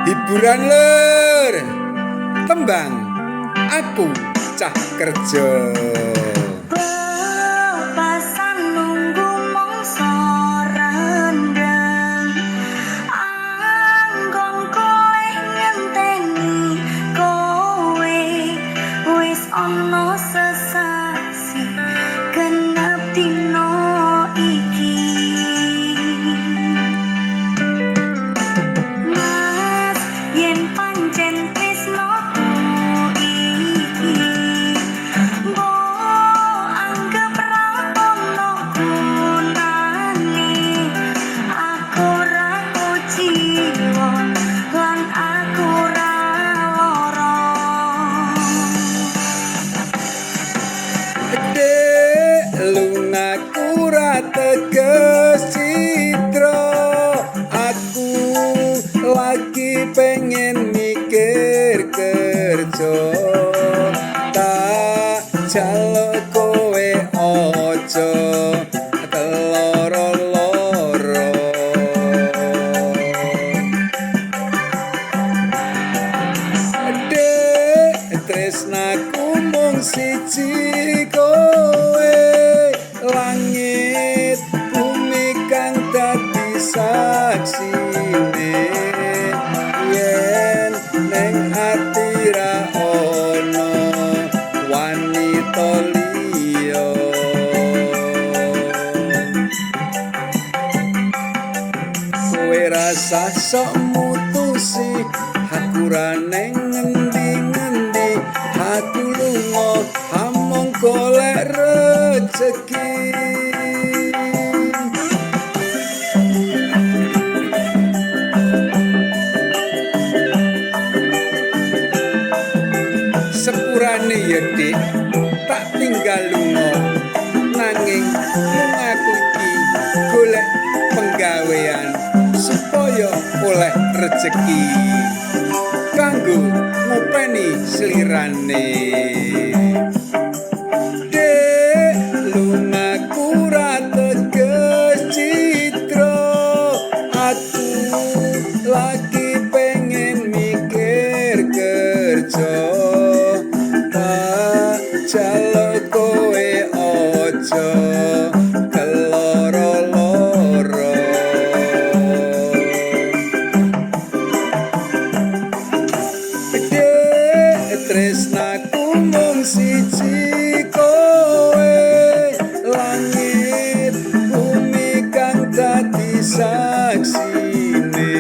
Hiburan lur, tembang aku cah kerja. Bebasan nunggu mangsa rendheng, anggonku ngenteni kowe. Wis ana sesasi genep dina iki. Mas, yen pancen tresnoku iki mbok anggep ra ono gunane, aku ra kuciwa lan aku ra lara. Dek, lungaku ra teges citra. Aku lagi pengen mikir kerja. Tak jaluk kowe aja keloro-loro. Dek, tresnaku mung siji kowe. Langit bumi kang dadi saksine, yen neng ati ra ono wanita liya. Kowe rasah sok mutusi, aku ra neng ngendi-ngendi. Aku lunga amung golek rejeki. Sepurane ya Dik, tak tinggal lunga, nanging mung aku iki golek penggawean supaya oleh rejeki kanggo ngopeni slirane. Dek, lungaku ra teges citra. Aku lagi pengen mikir kerja. Tak jaluk kowe aja keloro-loro. Dek, tresnaku mung siji kowe. Langit bumi kang dadi saksine,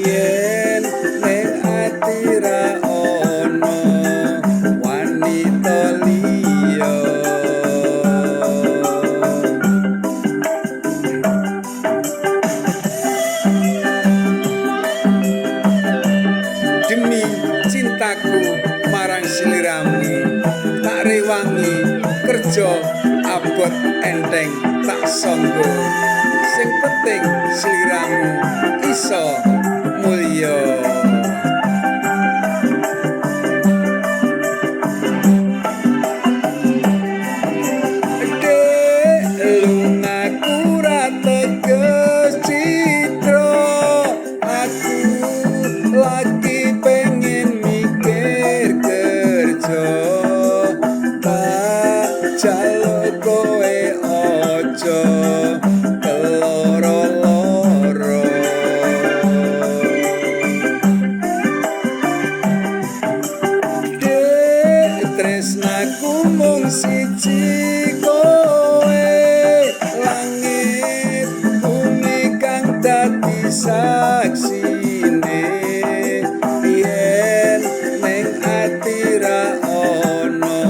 yen ning ati ra ono wanita liya. Demi cintaku marang sliramu, tak rewangi kerja abot enteng tak sangga. Sing penting sliramu iso mulya. Dek, lungaku ra teges citra. Aku lagi pengen mikir kerja. Tak jaluk kowe aja keloro-loro. Dek, tresnaku mung siji kowe. Langit bumi kang dadi saksine, yen ning ati ra ono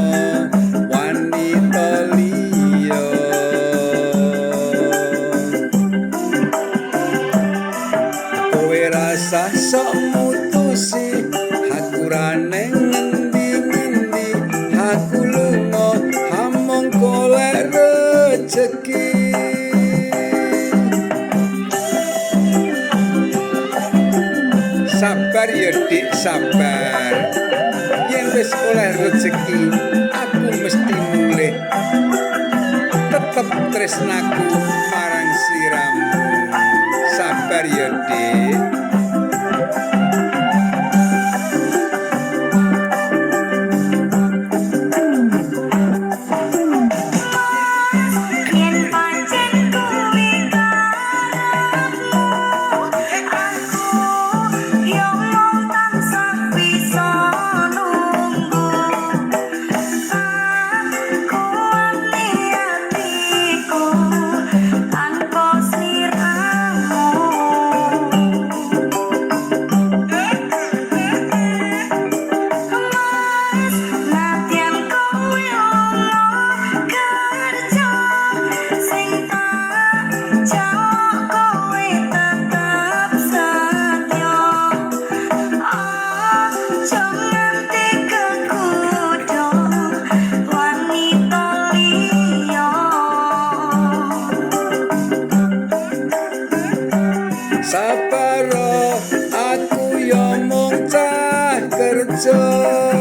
wanita liya. Kowe rasah sok mutusi, aku ra neng ngendi-ngendi. Aku lunga amung golek rejeki. Sabar ya Dik, sabar. Yen wis oleh rejeki, aku mesti mulih. Tetep tresnaku marang sliramu. Sabar ya Dik. Kerja.